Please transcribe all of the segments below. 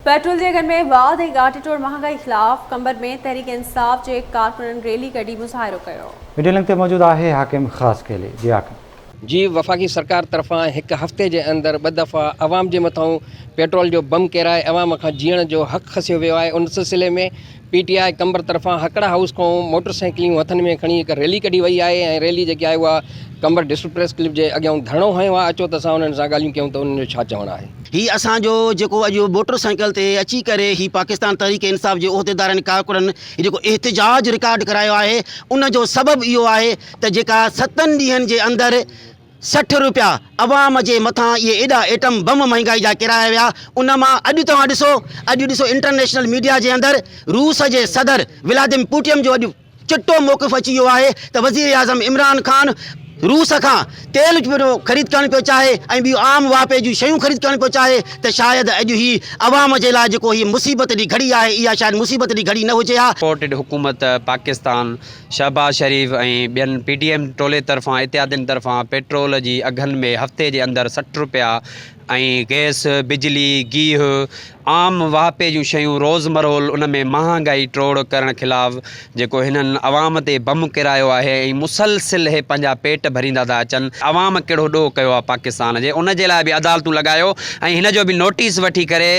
Petrol جي اگهن ۾ واڌ ۽ ڳاٽي ٽوڙ مهانگائي خلاف قمبر ۾ تحريڪ انصاف جي ڪارڪنن ريلي ڪڍي مظاهرو ڪيو. ميڊيا لنڪ تي موجود آهي حاڪم خاصخيلي جي حاڪم. جي وفاقي سرڪار طرفان هڪ هفتي جي اندر ٻه دفعا عوام جي مٿان پيٽرول جو بم ڪيرائي عوام کان جيئڻ جو حق کسيو ويو آهي ان سلسلي ۾ پي ٽي آء قمبر طرفان هڪڙا هائوس کان موٽر سائيڪليون هٿن ۾ کڻي هڪ ريلي ڪڍي وئي آهي ۽ ريلي جيڪي آهي اها قمبر ڊسٽرڪٽ پريس ڪلب جي اڳيان ڌرڻو هنيو آهي اچو ته اسان انهن سان ڳالهيون ڪيون ته انهن جو ڇا چوڻ آهي. هي اسان جو جيڪو اڄ موٽر سائيڪل تي اچي ڪري هي پاڪستان تحريڪ انصاف جي عهديدارن ڪارڪنن هي جيڪو احتجاج رڪارڊ ڪرايو آهي ان جو سبب اهو آهي ته جيڪا ستن ڏينهن جي اندر 60 روپيا عوام جي مٿان اهي ايڏا ايٽم بم مهنگائي جا ڪيرايا ويا ان مان اڄ توهان ڏسو اڄ ڏسو انٽرنيشنل ميڊيا جي اندر روس جي صدر ولاديم پوٽيم جو اڄ چٽو موقف اچي ويو آهي ته وزيراعظم عمران خان روس کان تيل خريد ڪرڻ پيو چاهي ۽ ٻيون عام واهپي جون شيون خريد ڪرڻ پيو چاهي ته شايد اڄ هي عوام جي لاء جيڪو هي مصيبت جي گهڙي آهي اها شايد مصيبت جي گهڙي نه هجي ها. امپورٽيڊ حڪومت پاڪستان شهباز شريف ۽ ٻين پي ڊي ايم ٽولي طرفان اتحادين طرفان پيٽرول جي اگهن ۾ هفتي جي اندر 60 روپيا ۽ گئس، بجلي، گيهه، عام واهپي جون شيون روز مرول ان ۾ مهانگائي ٽوڙ ڪرڻ خلاف جيڪو هنن عوام تي بم ڪيرايو آهي ۽ مسلسل هي پنهنجا پيٽ ڀريندا ٿا اچن عوام ڪهڙو ڏوهه ڪيو آهي پاڪستان جي ان جي لاء به عدالتون لڳايو ۽ هن جو به نوٽيس وٺي ڪري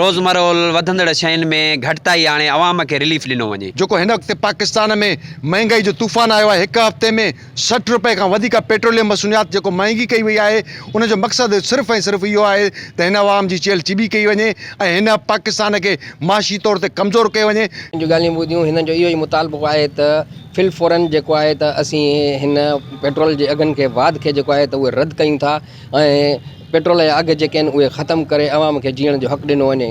روز مرول وڌندڙ شين ۾ گهٽتائي آڻي عوام کي رليف ڏنو وڃي. جيڪو هن وقت پاڪستان ۾ مهنگائي جو طوفان آيو آهي هڪ هفتي ۾ 60 رپئي کان وڌيڪ پيٽروليم مصنوعات جيڪو مهنگي ڪئي وئي آهي ان جو مقصد صرف ۽ صرف اهو آهي ته هن عوام جي چيلهه چٻي ڪئي وڃي ۽ هن پاڪستان کي معاشي طور تي ڪمزور ڪيو وڃي. جون ڳالهيون ٻڌيون هنن جو اهو ئي مطالبو آهي ته في الفورن جيڪو آهي ته اسين هن پيٽرول جي اگهن کي واڌ کي جيڪو آهي ته اهي رد ڪيون ٿا ۽ پيٽرول جا اگهه جيڪي آهن اهي ختم ڪري عوام کي جيئڻ جو حق ڏنو وڃي.